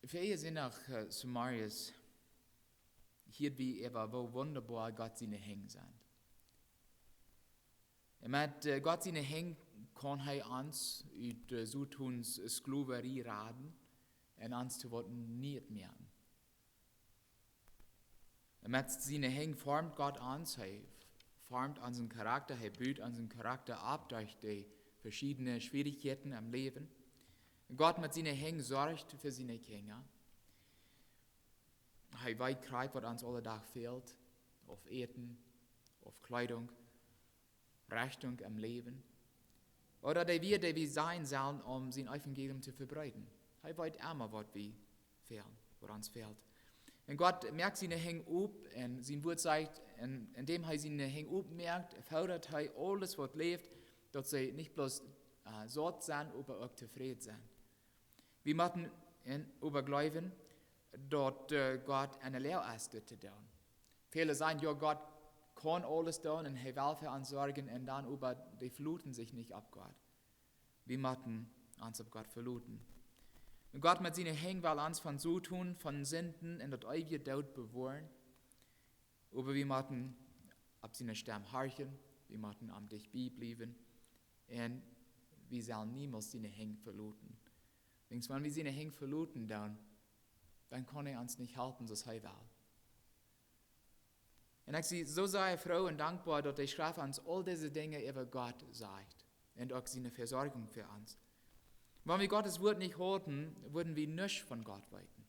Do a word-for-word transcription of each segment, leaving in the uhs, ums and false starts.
Ver je sent noch, äh, Samarius, hia wie äwa woo wundaboa Gott siene Henj sent. Un met, äh, Gott siene Henj kaun hee ons ut, äh, Sotons Sklowerie raden un ons to waut Nieet moaken. Un met siene Henj formt Gott ons, hee formt onsen Charakta, hee but onsen Charakta opp derch de veschiedne Schwierichkjeiten em Läwen. Gott met siene Henj sorcht fa siene Kjinja. Hee weet krakjt waut ons aule Dach fält, auf Äten, auf Kjleedunk, Rechtunk em Läwen. Ooda de Wieed, dee wie sajen sellen, om sien Evangelium to vebreeden. Hee weet emma waut wie fälen, waut ons fält. Un Gott moakt siene Henj op un sien Wuat sajcht, un, endäm hee siene Henj opmoakt, foodat hee aules waut läft, daut see nich bloos, äh, saut sent, oba uk tofräd sent. Wie motten en, oba jleewen, daut, äh, Gott enne Loag es, dit to doonen. Väle sajen, jo, Gott kaun aules doonen un hee well fa ons sorjen, un dan oba dee veloten sikj nich opp Gott. Wie motten ons opp Gott veloten. Un Gott met siene Henj well ons von Soton, von Sinden un daut eewje Doot bewoaren. Oba wie motten opp siene Stemm horchen, wie motten am dicht bie bliewen un wie sellen niemols siene Henj veloten. Wiels wan wie siene Henj veloten, dan, dan kaun hee ons nich halpen soo aus hee well. Un ekj sie soo sea froo un dankboa, daut de Schreft ons aul dise Dinja äwa Gott sajcht un uk siene Vesorjunk fa ons. Wan wie Gott sien Wuat nich hauden, wudden wie nuscht von Gott weeten.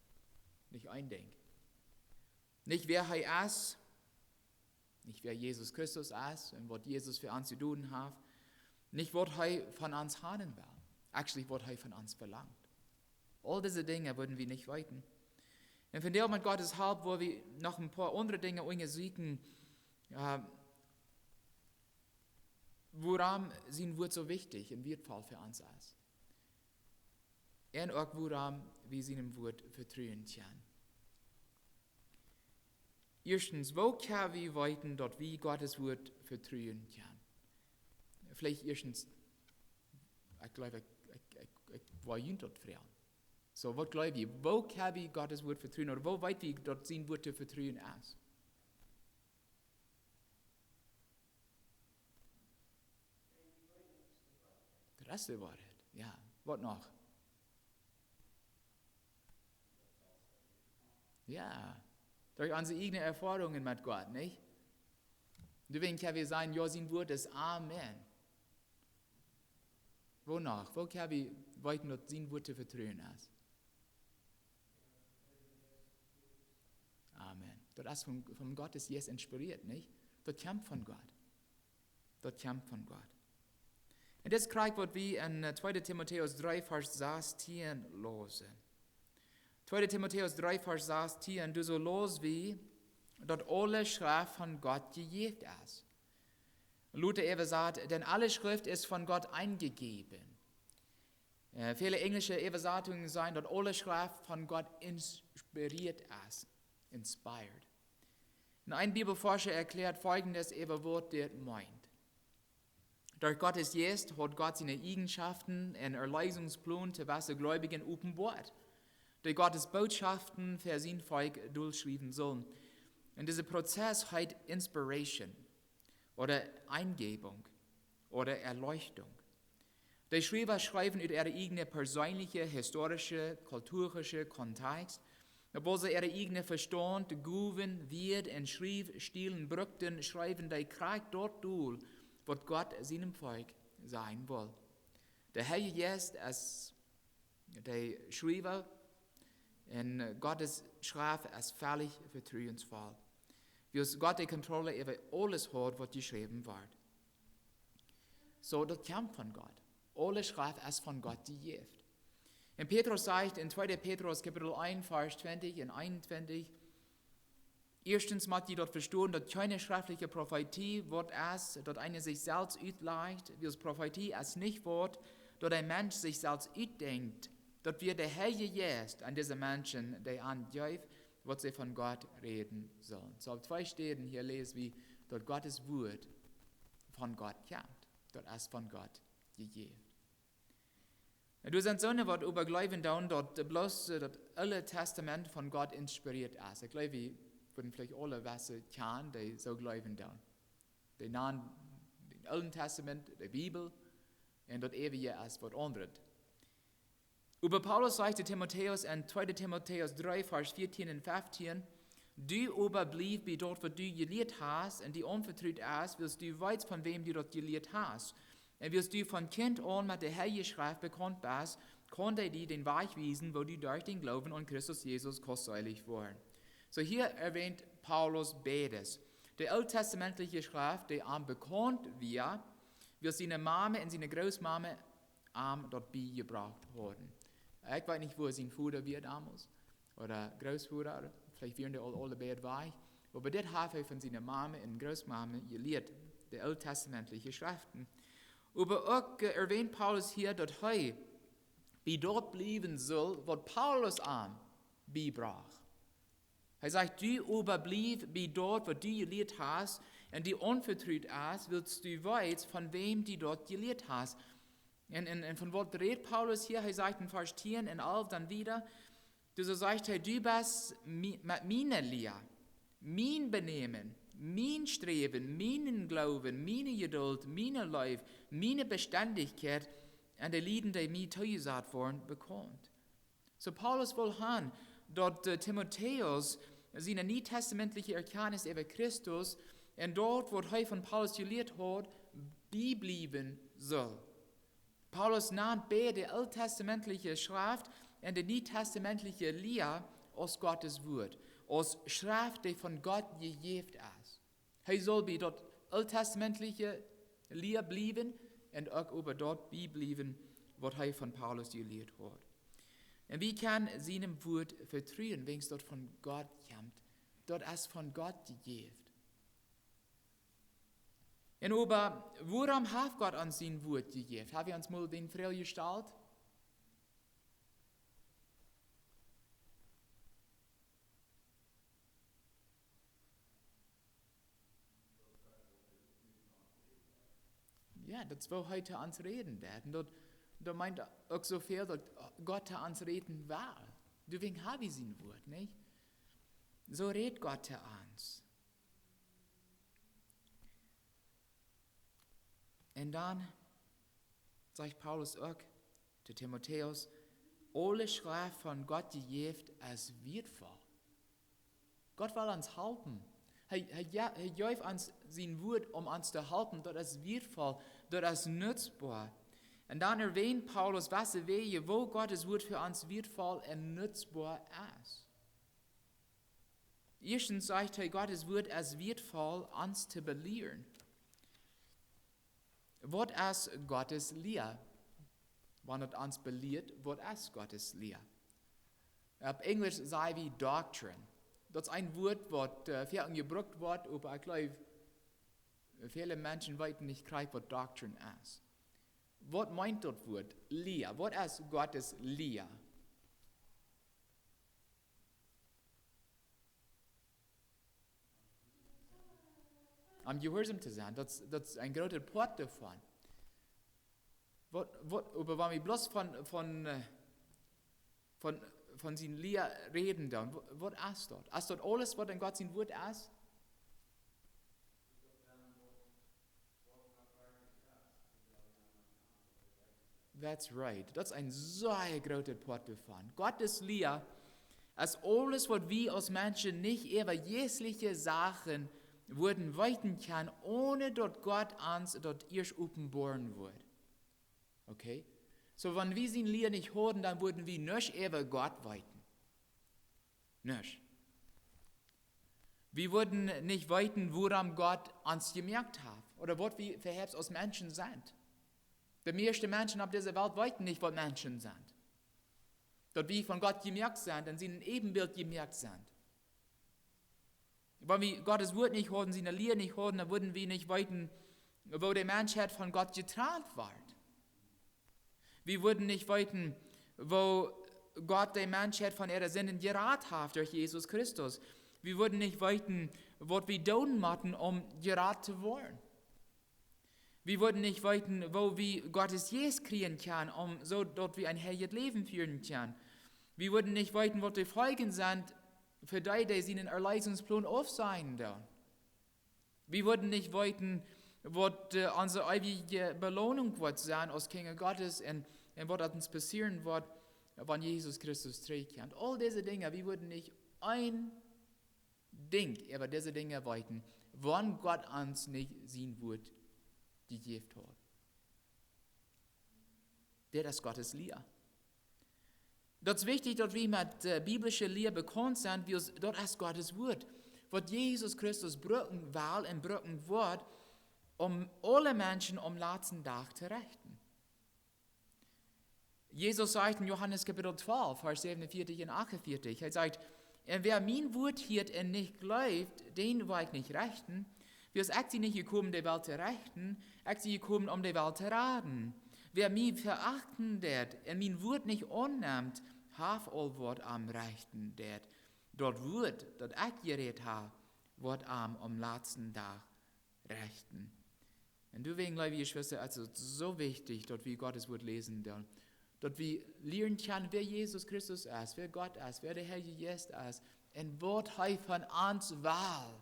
Nich een Dinkj. Nich wäa hee es, nich wäa Jesus Christus es un waut Jesus fa ons jedonen haft, nich waut hee von ons haben well, actually waut hee von ons velangt. Aul dise Dinja wudden wie nich weeten. Un vondoag met Gott siene Help woa wie noch een poa aundre Dinja unjasieekjen, äh, wuarom sien Wuat soo wichtich un wieetvoll fa ons es. Un uk wuarom wie sienem Wuat vetruen kjennen. Ieeschtens, woo kjenn wie weeten, daut wie Gott sien Wuat vetruen kjennen? Veleicht ieeschtens, ekj jleew, ekj, ekj, ekj, ekj well junt daut froagen. Soo, waut jleew jie? Woo kjenn wie Gott sien Wuat vetruen? Ooda woo weet wie, daut sien Wuat to vetruen es? Daut es de Woarheit. Jo. Waut noch? Jo. Derch onse ieejne Erfoarungen met Gott, nich? Doawäajen kjenn wie sajen, jo, sien Wuat es Amen. Woo noch? Woo kjenn wie weeten, daut sien Wuat to vetruen es? Amen. Daut es von, von Gott sien Jeist inspirieet, nich? Daut kjemt von Gott. Daut kjemt von Gott. Un dit kjrieech waut wie en, äh, tweede Timotäus dree, Varsch sastieen läsen. Tweede Timotäus dree, Varsch sastieen, doa soo läs wie, daut aule Schreft von Gott jejäft es. Luther äwasat, denn alle Schrift ist von Gott eingegeben. Äh, väle enjlische Äwasatungen sajen, daut aule Schreft von Gott inspirieet es. Inspired. Un een Bibelforscha erkjläat Foljendet äwa waut dit meent. Derch Gott sien Jeist haft Gott siene Ieejenschaften un Erlösungsplan to jewesse Gleubje openboat, dee Gott siene Bootschoften fa sien Volkj dolschriewen sullen. Un dise Prozess heet Inspiration ooda Eingebung ooda Erleuchtung. De Schriewa schreewen ut äare ieejne perseenelje, historische, kulturische Kontakjst, opp waut see äare ieejne Vestaunt, Gowen, Wieed un Schriewstilen brukten, schreewen dee krakjt daut dol, waut Gott sienem Volkj sajen wull. De Heilje Jeist es de Schriewa un Gott sien Schreft es vellich vetruensvoll. Wiels Gott de Kontroll äwa aules haft, waut jeschräwen woat. Soo, daut kjemt von Gott. Aule Schreft es von Gott jejäft. Un Petrus sajcht en tweede Petrus Kapitel eent, Varsch twintich un eenuntwintich: Ieeschtens mott jie daut vestonen, daut kjeene schreftliche Profetie waut es, daut eena sikj selfst utlajcht, wiels Profetie es nich waut, daut een Mensch sikj selfst utdenkjt, daut wia de Heilje Jeist aun dise Menschen, dee an jleewden, waut see von Gott räden sullen. Soo, opp twee Städen hia läs wie, daut Gott sien Wuat von Gott kjemt. Daut es von Gott jejäft. Un doa sent soone, waut oba jleewen doonen, daut bloos, äh, daut Oole Tastament von Gott inspirieet es. Ekj jleew, wie wudden veleicht aule wesse kjanen, dee soo jleewen doonen. Dee nanen daut Oole Tastament de Bibel un daut Eewje es waut aundret. Oba Paulus sajcht to Timotäus en tweede Timotäus dree, Varsch vieetieen un feftieen: Du oba bliew bie daut, waut du jelieet hast, un die aunvetrut es, wiels du weetst, von wäm du daut jelieet hast. Un wiels du von Kjint aun met de Heilje Schreft bekaunt best, kaun dee die dän Wajch wiesen, woo du derch dän Gloowen aun Christus Jesus kaust seelich woaren. Soo, hia erwähnt Paulus beides. De ooltestamentliche Schreft, dee am bekaunt wia, wiels siene Mame un siene Grootmame am daut biejebrocht hauden. Ekj weet nich, woo sien Voda wia donmols, ooda Grootvoda, veleicht wieren dee aul, aule beid wajch. Oba dit haft hee von siene Mame un Grootmame jelieet, de ooltestamentliche Schreften. Oba uk, äh, erwähnt Paulus hia, daut hee bie daut bliewen sull, waut Paulus am biebrocht. Hee sajcht: Du oba bliew bie daut, waut du jelieet hast, un die aunvetrut es, wiels du weetst, von wäm du daut jelieet hast. Un, un, un von waut rät Paulus hia? Hee sajcht en Varsch tieen un alf dan wieda, doa soo sajcht hee: Du best mi-, met miene Lia, mien Benämen, mien Sträwen, mienen Gloowen, miene Jeduld, miene Leew, miene Bestendichkjeit aun de Lieden, dee mie tojesajcht worden, bekaunt. Soo Paulus wull han, daut, äh, Timotäus siene nietestamentliche Erkjantnis äwa Christus un daut, waut hee von Paulus jelieet haud, biebliewen sull. Paulus nant beid de ooltestamentliche Schreft un de nietestamentliche Lia aus Gott sien Wuat, aus Schreft, dee von Gott jejäft es. Hee sull bie daut ooltestamentliche Lia bliewen un uk äwa daut biebliewen, waut hee von Paulus jelieet haud. Un wie kjennen sienem Wuat vetruen, wiels daut von Gott kjemt. Daut es von Gott jejäft. Un oba, wuarom haft Gott ons sien Wuat jejäft? Hab wie ons mol dee Froag jestalt? Jo, daut es woo hee to ons räden deit. Un daut, daut meent uk soo väl, daut Gott to ons räden well. Doawäajen hab wie sien Wuat, nich? Soo rät Gott to ons. Un dan sajcht Paulus uk to Timotäus: Aule Schreft von Gott jejäft es wieetvoll. Gott well ons halpen. Hee, hee, jo, hee jeef ons sien Wuat, om ons to halpen. Daut es wieetvoll, daut es nutzboa. Un dan erwähnt Paulus wesse Wäaj, woo Gott sien Wuat fa ons wieetvoll un nutzboa es. Ieeschtens sajcht hee, Gott sien Wuat es wieetvoll, ons to belieren. Waut es Gott sien Lia? Wan et ons belieet, waut es Gott sien Lia? Opp Enjlisch saj wie doctrine. Daut es een Wuat, waut, äh, väl jebrukt woat, oba ekj jleew, väle Menschen weeten nich krakjt, waut doctrine es. Waut meent daut Wuat Lia? Waut es Gott sien Lia? Om jehuarsom to sennen, daut, daut es een groota Poat doavon. Waut, waut, oba wan wie bloos von, von, äh, von, von sien Lia räden dan, wa-, waut es daut? Es daut aules, waut en Gott sien Wuat es? That's right. Daut es een sea groota Poat doavon. Gott sien Lia es aules, waut wie aus Menschen nich äwa jeistliche Sachen wudden weeten kjennen, onen daut Gott ons daut ieescht openboaren wudd. Okay? Soo, wan wie sien Lia nich hauden, dan wudden wie nuscht äwa Gott weeten. Nuscht. Wie wudden nich weeten, wuarom Gott ons jemoakt haft, ooda waut wie fa Typen aus Menschen sent. De mieeschte Menschen opp dise Welt weeten nich, waut Menschen sent. Daut wie von Gott jemoakt sent, en sien Äwenbilt jemoakt sent. Wan wie Gott sien Wuat nich hauden, siene Lia nich hauden, dan wudden wie nich weeten, woo de Menschheit von Gott jetrant woat. Wie wudden nich weeten, woo Gott de Menschheit von äare Sinden jerat haft derch Jesus Christus. Wie wudden nich weeten, waut wie doonen motten, om jerat to woaren. Wie wudden nich weeten, woo wie Gottes Jeist kjrieen kjennen, om soo daut wie een heiljet Läwen fieren kjennen. Wie wudden nich weeten, waut de Foljen sent fa dee, dee sienen Erleesungsplon aufsajen doonen. Wie wudden nich weeten, waut, äh, onse eewje Beloonunk woat sennen aus Kjinja Gottes un, un waut ons passieren woat, wan Jesus Christus trigjkjemt. Aul dise Dinja, wie wudden nich een Dinkj äwa dise Dinja weeten, wan Gott ons nich sien Wuat jejäft haud. Dit es Gottes Lia. Daut es wichtich, daut wie met, äh, biblische Lia bekaunt sent, wiels daut es Gottes Wuat, waut Jesus Christus brucken well un brucken woat, om aule Menschen aum latsten Dach to rechten. Jesus sajcht en Johanes Kapitel twalf, Varsch säwenunvieetich un achtunvieetich, hee sajcht: "Un wäa mien Wuat hieet un nich jleeft, dän woa ekj nich rechten, wiels ekj sie nich jekomen, de Welt to rechten, ekj sie jekomen, om de Welt to raden. Wäa mie verachten deit un mien Wuat nich aunnemt, haft aul waut am rechten deit. Daut Wuat, daut ekj jerät hab, woat am aum latsten Dach rechten." Un doawäajen, leewe Jeschwista, es et soo wichtich, daut wie Gottes Wuat läsen doonen. Daut wie lieren kjennen, wäa Jesus Christus es, wäa Gott es, wäa de Heilje Jeist es un waut hee von ons well.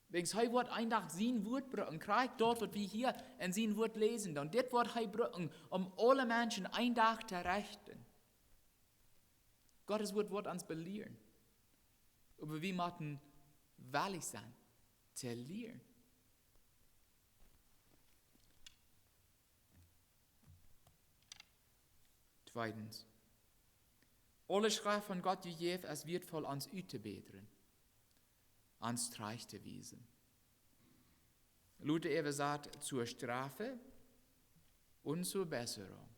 Wäajens hee woat een Dach sien Wuat brucken, krakjt daut, waut wie hia en sien Wuat läsen doonen. Dit woat hee brucken, om aule Menschen een Dach to rechten. Gottes Wuat woat ons belieren. Oba wie motten wellich sennen, to lieren. Tweedens, aule Schreft von Gott jejäft es wieetvoll, ons uttobätren, ons trajcht to wiesen. Luther äwasat: "Zur Strafe und zur Besserung."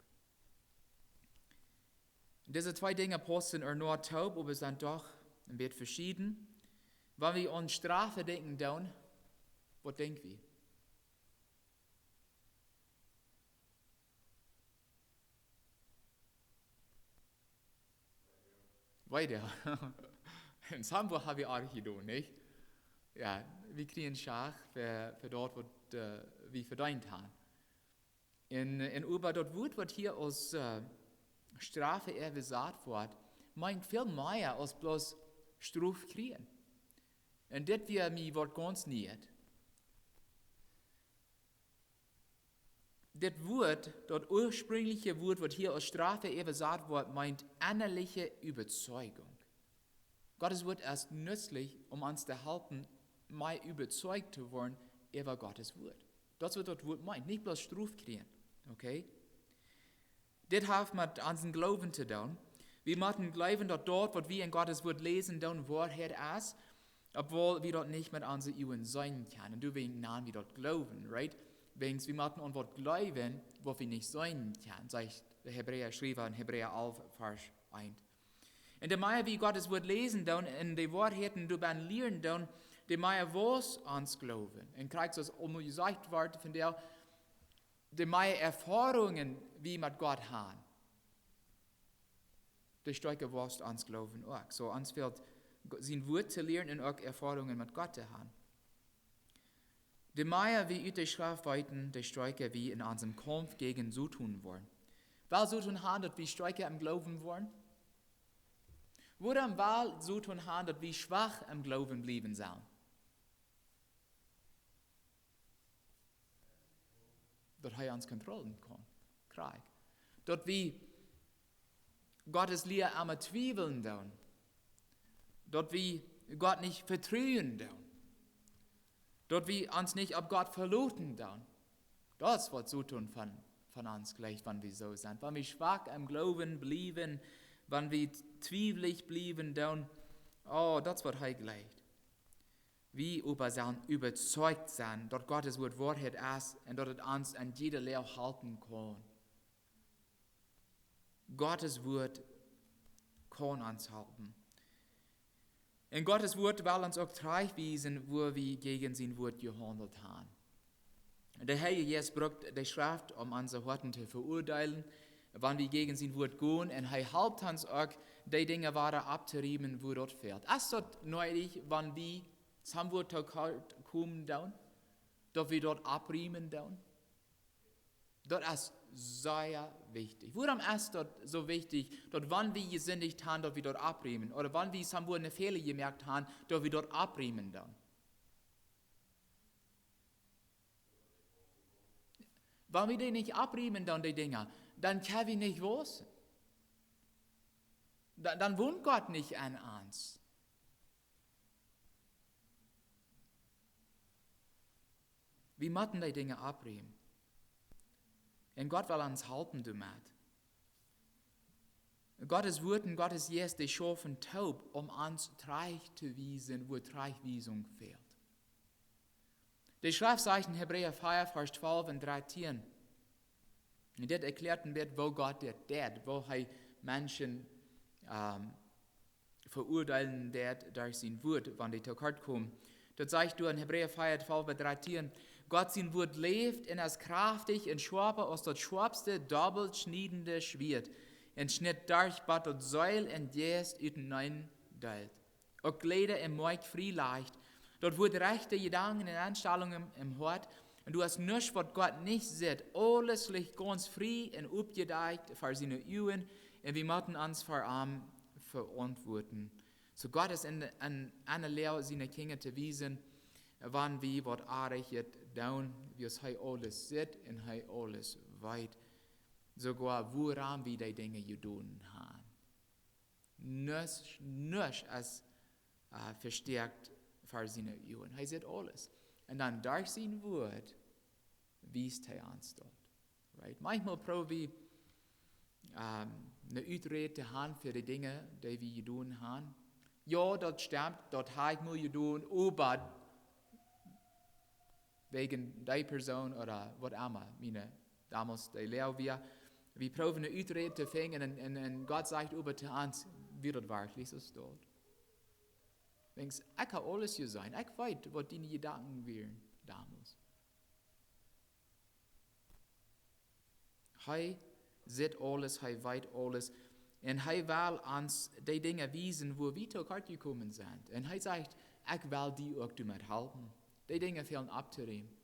Dise twee Dinja paussen ea noa toop, oba sent doch een bät veschieden. Wan wie aun Strafe denkjen doonen, waut denkj wie? Weeda. En Hamburg hab wie oajch jedonen, nich? Jo, wie kjrieen Schach fa, fa daut, waut, äh, wie vedeent haben. Un, un oba daut Wuat, waut hia aus, äh, Strafe äwasat woat, meent väl mea aus bloos Strof kjrieen. Un dit wia mie waut gaunz Nieet. Dit Wuat, daut uasprinjliche Wuat, waut hia aus Strafe äwasat woat, meent ennaliche Äwazeigung. Gottes Wuat es nützlich, om ons to halpen, mea äwazeicht to woaren äwa Gottes Wuat. Daut es, waut daut Wuat meent. Nich bloos Strof kjrieen. Okay? Dit haft met onsen Gloowen to doonen. Wie motten jleewen, daut daut, waut wie en Gottes Wuat läsen doonen, Woarheit es, obwohl wie daut nich met onse Uagen seenen kjennen. Un doawäajen nanen wie daut Gloowen, right? Wäajens wie motten aun waut jleewen, waut wie nich seenen kjennen, sajcht de Hebräaschriewa en Hebräa alf, Varsch eent. Un de mea wie Gottes Wuat läsen doonen un de Woarheiten doabennen lieren doonen, de mea wausst ons Gloowen. Un krakjt soo aus aul jesajcht wort, von de, de mea Erfoarungen wie met Gott haben, de stoakja wausst ons Gloowen uk. Soo, ons fält, Go-, sien Wuat to lieren un uk Erfoarungen met Gott to haben. De mea wie ut de Schreft weeten, de stoakja wie en onsem Kaumf jäajen Soton woaren. Well Soton haben, daut wie stoakja em Gloowen woaren? Wuarom well Soton haben, daut wie schwak em Gloowen bliewen sellen? Daut hee ons kontrollieren kaun. Krakjt. Daut wie Gottes Lia emma twiewlen doonen. Daut wie Gott nich vetruen doonen. Daut wie ons nich opp Gott veloten doonen. Daut es, waut Soton von, von ons jleicht, wan wie soo sent. Wan wie schwak em Gloowen bliewen, wan wie twiewlich bliewen doonen. Oh, daut es, waut hee jleicht. Wie oba sellen äwazeicht sennen, daut Gottes Wuat Woarheit es un daut et ons en jiede Lia halpen kaun. Gottes Wuat kaun ons halpen. Un Gottes Wuat well ons uk trajchtwiesen, wua wie jäajen sien Wuat jehaundelt haben. De Heilje Jeist brukt de Schreft, om onse Hoaten to veuadeelen, wan wie jäajen sien Wuat gonen, un hee halpt ons uk, dee Dinja wada opptorieemen, wua daut fält. Es daut needich, wan wie soo waut to kort komen doonen? daut wie daut opriemen doonen? Daut es sea wichtich. Wuarom es daut soo wichtich, daut wan wie jesindicht han, daut wie daut opriemen? Ooda wan wie somewoa een Fäla jemoakt han, daut wie daut opriemen doonen? Wan wie dee nich opriemen doonen, dee Dinja, dan kjenn wie nich wausen. Dan, dan wont Gott nich aun ons. Wie motten dee Dinja opriemen. Un Gott well ons halpen doamet. Gottes Wort un Gottes Jeist, dee schaufen toop, om ons trajcht to wiesen, wua Trajchtwiesunk fält. De Schreft sajcht en Hebräa vea, Varsch twalf un drettieen. Un dit erkjläat een bät, woo Gott dit deit, woo hee Menschen, ähm, veuadeelen deit derch sien Wort, wan dee to kort komen. Daut sajcht doa en Hebräa vea, twalf bat drettieen: Gott sien Wort läft un es kjraftich un schoapa aus daut schoapste, dobbelschniedende Schwieet, un schnitt derch bat daut Seel un Jeist uteneen deelt, uk Jläda un Moakj frie lajcht. Daut woat rajchte Jedanken un Enstalungen em, em Hoat. Un doa es nuscht, waut Gott nich sitt. Aules licht gaunz frie un oppjedakjt ver siene Uagen. Un wie motten ons ver am veauntwuaten. Soo Gott es en, en, en de Loag, siene Kjinja to wiesen, wan wie waut Oajjet doonen, wiels hee aules sitt un hee aules weet. Soogoa wuarom wie dee Dinja jedonen han. Nuscht, nuscht es, äh, vestäakt ver siene Uagen. Hee sitt aules. Un dan derch sien Wort wiest hee ons daut. Right? Maunchmol proow wie, ähm, ne Uträd to han fa de Dinja, dee wie jedonen han. Jo, daut stemt, daut hab ekj mol jedonen, oba wäajen dee Persoon ooda waut emma, miene, domols de Loag wia. Wie proowen ne Uträd to finjen un, un, un Gott sajcht oba to ons, wia daut werkjlich soo? Denkjst, ekj hab aules jeseenen, ekj weet, waut diene Jedanken wieren domols. Hee sitt aules, hee weet aules. Un hee well ons dee Dinja wiesen, wua wie to kort jekomen sent. Un hee sajcht, ekj well die uk doamet halpen, dee Dinja fälen opptorieemen.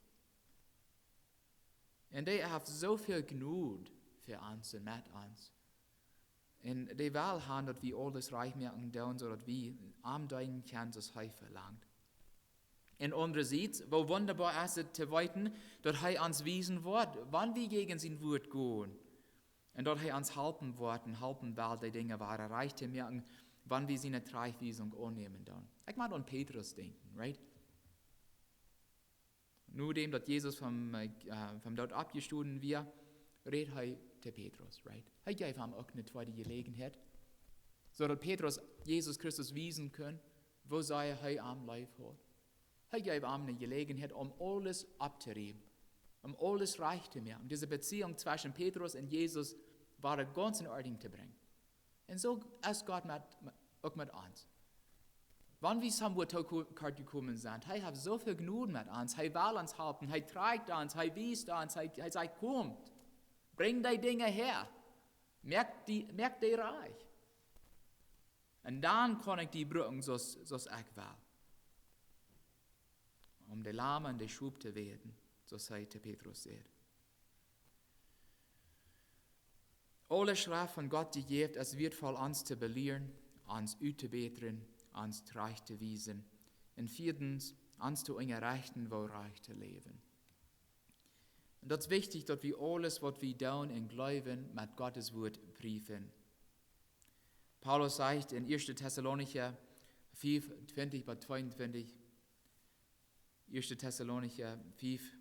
Un hee haft soo väl Jnod fa ons un met ons. Un hee well han, daut wie aules rajcht moaken doonen, soo daut wie am deenen kjennen, soo aus hee velangt. Un aundarschiets, woo wundaboa es et to weeten, daut hee ons wiesen woat, wan wie jäajen sien Wort gonen. Un daut hee ons halpen woat un halpen well, dee Dinja wada rajcht to moaken, wan wie siene Trajchtwiesunk aunnämen doonen. Ekj mott aun Petrus denkjen, right? Nodäm daut Jesus vom, äh, vom Doot oppjestonen wia, räd hee to Petrus, right? Hee jeef am uk ne tweede Jeläajenheit, soo daut Petrus Jesus Christus wiesen kunn, woo sea hee am leef haud. Hee jeef am ne Jeläajenheit, om aules opptorieemen, om aules rajcht to moaken, om dise Beziehung tweschen Petrus un Jesus wada gaunz en Ordnunk to brinjen. Un soo es Gott met, met, uk met ons. Wan wie somewoa to ko-, kort jekomen sent, hee haft soo väl Jnod met ons, hee well ons halpen, hee trajcht ons, hee wiest ons, hee, hee sajcht, komm, brinj dee Dinja häa, moak dee, moak dee rajcht. Un dan kaun ekj die brucken, soo aus, soo aus ekj well, om de Lam un de Schop to weiden, soo aus hee to Petrus säd. Aule Schreft von Gott jejäft es wieetvoll, ons to belieren, ons uttobätren, ons trajcht to wiesen un vieedens, ons to unjarechten, woo rajcht to läwen. Un daut es wichtich, daut wie aules, waut wie doonen un jleewen, met Gottes Wort priefen. Paulus sajcht en Ieeschte Tessalonicha fief, twintich bat tweeuntwintich, Ieeschte Tessalonicha fief,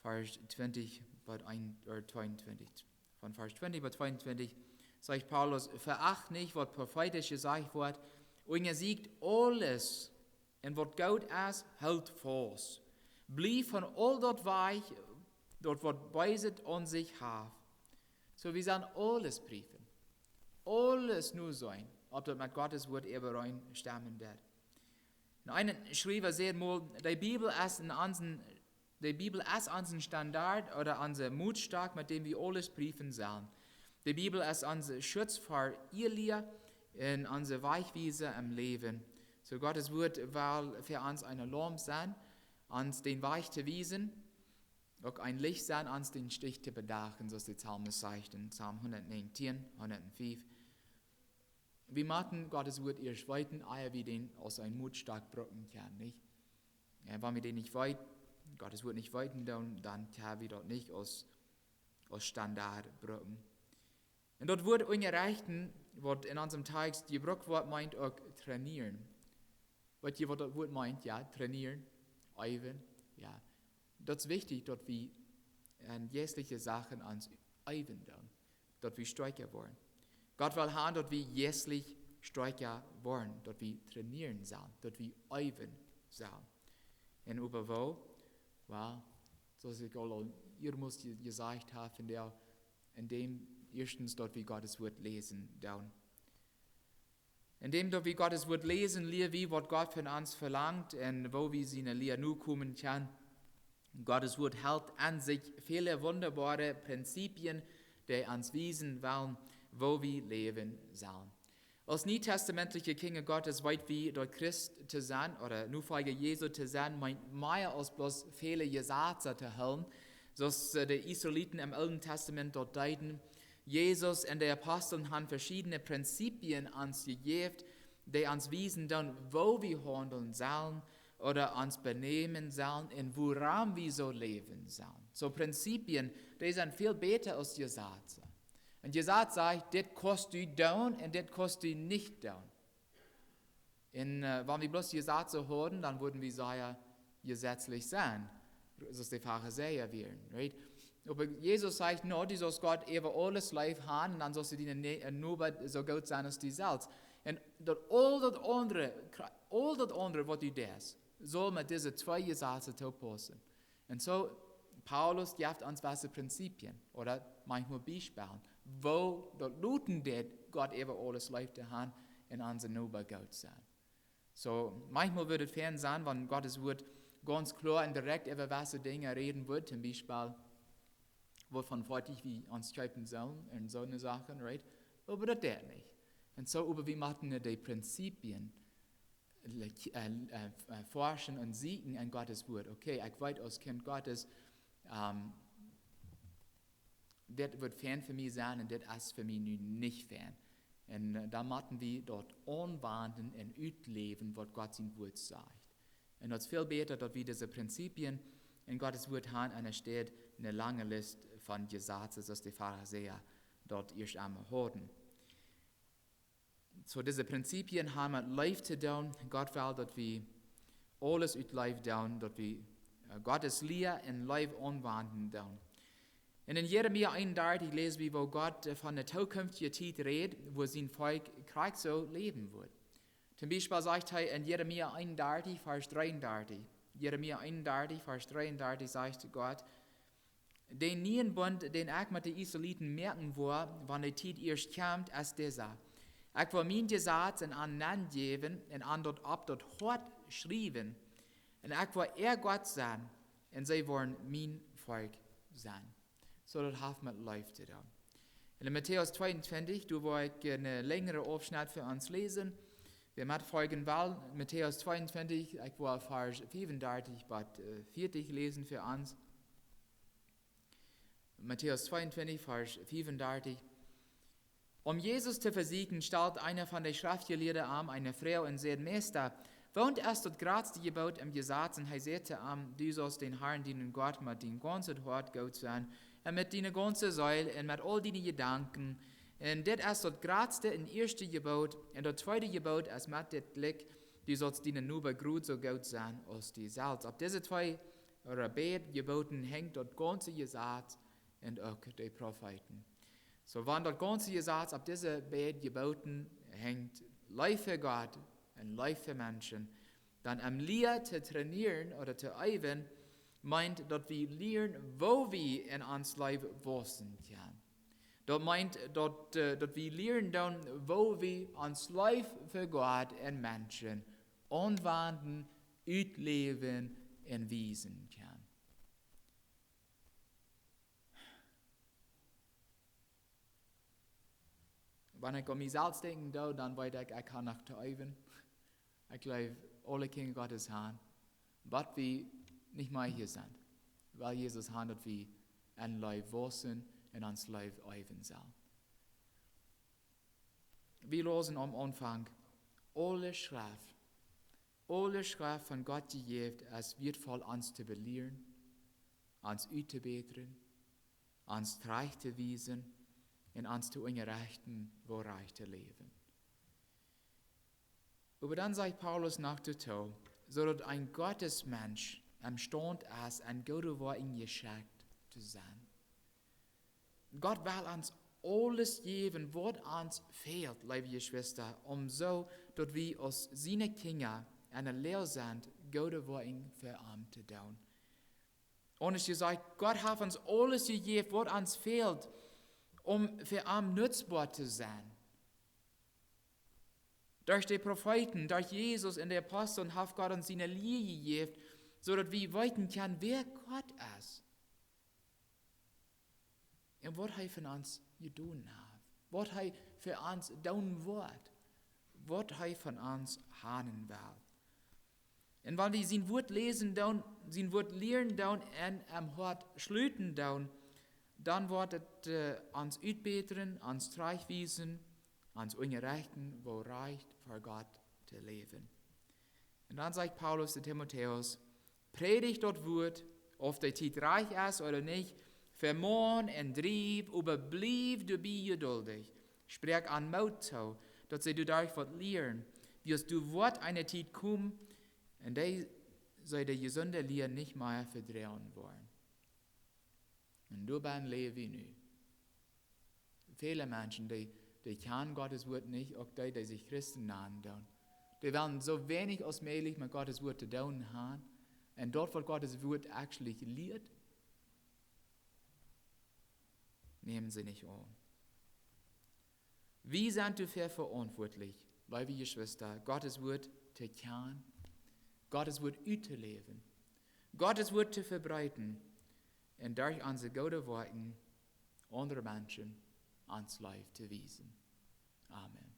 Varsch twintich bat een, ooda tweeuntwintich. Von Varsch twintich bat tweeuntwintich sajcht Paulus: Veacht nich, waut profeetisch jesajcht woat, unjasieekjt aules, un waut goot es, hoolt faust. Bliewt von aul daut wajch, daut waut Beeset aun sikj haft. Soo, wie sellen aules priefen, aules noseenen, auf daut met Gottes Wort äwareenstemmen deit. Un een Schriewa säd mol, de Bibel es en onsen, de Bibel es onsen Standard ooda onse Mootstock, met däm wie aules priefen sellen. De Bibel es onse Schutz ver Irrlia un onse Wajchwiesa em Läwen. Soo Gottes Wort well fa ons eene Laump sennen, ons dän Wajch to wiesen, uk een Licht sennen, ons dän Stich to bedachen, soo aus de Psalmist sajcht en Psalm hundatnäajentieen, hundatfief. Wie motten Gottes Wort ieescht weeten, ea wie dän aus een Motstock brucken kjennen, nich? Un wan wie dän nich weet, Gottes Wort nich weeten, dan, dan kjenn wie daut nich aus, aus Standard brucken. Un daut Wort unjarechten, waut en onsem Tekjst jebrukt woat, meent uk trainieren. Weet jie, waut daut Wort meent? Jo, trainieren, eewen. Jo, daut es wichtich, daut wie en jeistliche Sachen ons eewen doonen, daut wie stoakja woaren. Gott well han, daut wie jeistlich stoakja woaren, daut wie trainieren sellen, daut wie eewen sellen. Un äwa woo? Well, soo aus ekj aul, aul ieescht mol je-, jesajcht hab, vondoag, en däm ieeschtens, daut wie Gottes Wort läsen doonen. En däm daut wie Gottes Wort läsen, lia wie, waut Gott von ons velangt un woo wie siene Lia nokomen kjennen. Gottes Wort helt en sikj väle wundaboare Prinzipien, dee ons wiesen wellen, woo wie läwen sellen. Aus nietestamentliche Kjinja Gottes weet wie, daut Christ to sennen ooda Nofolja Jesu to sennen, meent mea aus bloos väle Jesazen to hoolen, soo aus, äh, de Israeliten em Oolen Tastament daut deeden. Jesus un de Aposteln han veschiedne Prinzipien ons jejäft, dee ons wiesen doonen, woo wie haundlen sellen ooda ons benämen sellen un wuarom wie soo läwen sellen. Soo Prinzipien, dee sent väl bäta aus Jesazen. Een Jesaz sajcht, dit kaust du doonen un dit kaust du nich doonen. Un, äh, wan wie bloos Jesazen hauden, dan wudden wie sea jesetzlich sennen, soo aus de Farisäa wieren, right? Oba Jesus sajcht, no, du saust Gott äwa aules leef han, un dan saust du dienen Nä-, äh, Noba soo goot sennen aus die selfst. Un daut aul daut aundre, kra-, aul daut aundre, waut du deist, saul met dise twee Jesazen toopaussen. Un soo, Paulus jeft ons waut Prinzipien, ooda maunchmol Biespels, woo daut loten deit, Gott äwa aules leef to han un onsen Noba goot sennen. Soo, maunchmol wudd et fein sennen, wan Gottes Wort gaunz kloa un direkt äwa waut Dinja räden wudd, toom Biespel, waut von Foatich wie ons kjeepen sellen un soone Sachen, right? Oba daut deit nich. Un soo, oba wie motten de Prinzipien, äh, äh, äh, forschen un sieekjen en Gottes Wort. Okay, ekj weet aus Kjint Gottes, ähm, dit woat fein fa mie sennen un dit es fa mie nu nich fein. Un, äh, dan motten wie daut aunwenjen un utläwen, waut Gott sien Wort sajcht. Un daut es väl bäta, daut wie dise Prinzipien en Gottes Wort han, enne Städ eene lange List von Jesazen, soo aus de Farisäa daut ieescht emol hauden. Soo, dise Prinzipien han met Leew to doonen. Gott well, daut wie aules ut Leew doonen, daut wie, äh, Gottes Lia en Leew aunwenjen doonen. Un en Jeremia eenundartich läs wie, woo Gott, äh, von de tookjinftje Tiet rät, woo sien Volkj krakjt soo läwen wudd. Toom Biespel sajcht hee en Jeremia eenundartich, Varsch dreeundartich. Jeremia eenundartich, Varsch dreeundartich sajcht Gott, Dän nieen Bunt, dän ekj met de Israeliten moaken woa, wan de Tiet ieescht kjemt, es disa. Ekj woa mien Jesaz en an nenjäwen un an daut opp daut Hoat schriewen. Un ekj woa äa Gott sennen un see woaren mien Volkj sennen. Soo daut haft met Leew to doonen. Un en Matäus tweeuntwintich, doa woa ekj een, äh, lenjren Aufschnett fa ons läsen. Wäa metfoljen well, Matäus tweeuntwintich, ekj woa Varsch fiefundartich bat, äh, vieetich läsen fa ons. Matäus tweeuntwintich, Varsch fiefundartich. Om Jesus to vesieekjen, stalt eena von de Schreftjelieede am eene Froag un säd: Meista, woont es daut jratste Jeboot em Jesaz? Un hee säd to am: Du saust dän Harn, dienen Gott, met dien gaunzet Hoat goot sennen, un met diene gaunze Seel, un met aul diene Jedanken. Un dit es daut jratste un ieeschte Jeboot. Un daut tweede Jeboot es met dit jlikj: Du saust dienen Noba jrod soo goot sennen aus die selfst. Opp dise twee ooda beid Jebooten henjt daut gaunze Jesaz un uk de Profeeten. Soo, wan daut gaunze Jesaz opp dise beid Jebooten henjt, Leew fa Gott un Leew fa Menschen, dan om Lia to trainieren ooda to eewen, meent daut wie lieren, woo wie en ons Läwen waussen kjennen. Daut meent daut, äh, daut wie lieren doonen, woo wie ons Läwen fa Gott un Menschen aunwenjen, utläwen un wiesen kjennen. Wan ekj aun mie selfst denkjen doo, dan weet ekj, ekj hab noch to eewen. Ekj jleew, aule Kjinja Gottes han. Waut wie nich mea hia sent. Wiel Jesus haft daut wie en Leew wausen un ons Leew eewen sellen. Wie läsen aum Aunfank, aule Schreft, aule Schreft von Gott jejäft es wieetvoll ons to belieren, ons uttobätren, ons trajcht to wiesen un ons to unjarechten, woo rajcht to läwen. Oba dan sajcht Paulus noch doatoo, soo daut een Gottesmensch emstaunt es, een goodet Woakjen jeschekjt to sennen. Gott well ons aules jäwen, waut ons fält, leewe Jeschwista, om soo daut wie aus siene Kjinja en de Loag sent, goode Woakjen fa am to doonen. Aundasch jesajcht, Gott haft ons aules jejäft, waut ons fält, om fa am nutzboa to sennen. Derch de Profeeten, derch Jesus un de Aposteln haft Gott ons siene Lia jejäft, soo daut wie weeten kjennen, wäa Gott es. Un waut hee fa ons jedonen haft. Waut hee fa ons doonen woat. Waut hee von ons haben well. Un wan wie sien Wort läsen doonen, sien Wort lieren doonen un em Hoat schluten doonen, dan woat et, äh, ons utbätren, ons trajchtwiesen, ons unjarechten, woo rajcht ver Gott to läwen. Un dan sajcht Paulus to Timotäus, prädj daut Wort, auf de Tiet rajcht es ooda nich, vemon un driew, oba bliew doabie jeduldich. Spräakj an Moot too, daut see doaderch waut lieren, wiels doa woat eene Tiet komen, en dee see de jesunde Lia nich mea vedroagen woaren. Un doabie läw wie nu. Väle Menschen, dee, dee kjanen Gott sien Wort nich, uk dee, dee sikj Christen nanen doonen. Dee wellen soo weinich aus mäajlich met Gott sien Wort to doonen haben. Un daut, waut Gott sien Wort actually lieet, nämen see nich aun. Wie sent doafäa veauntwuatlich, leewe Jeschwista, Gott sien Wort to kjanen, Gott sien Wort uttoläwen, Gott sien Wort to vebreeden un derch onse goode Woakjen aundre Menschen ons Leew to wiesen. Amen.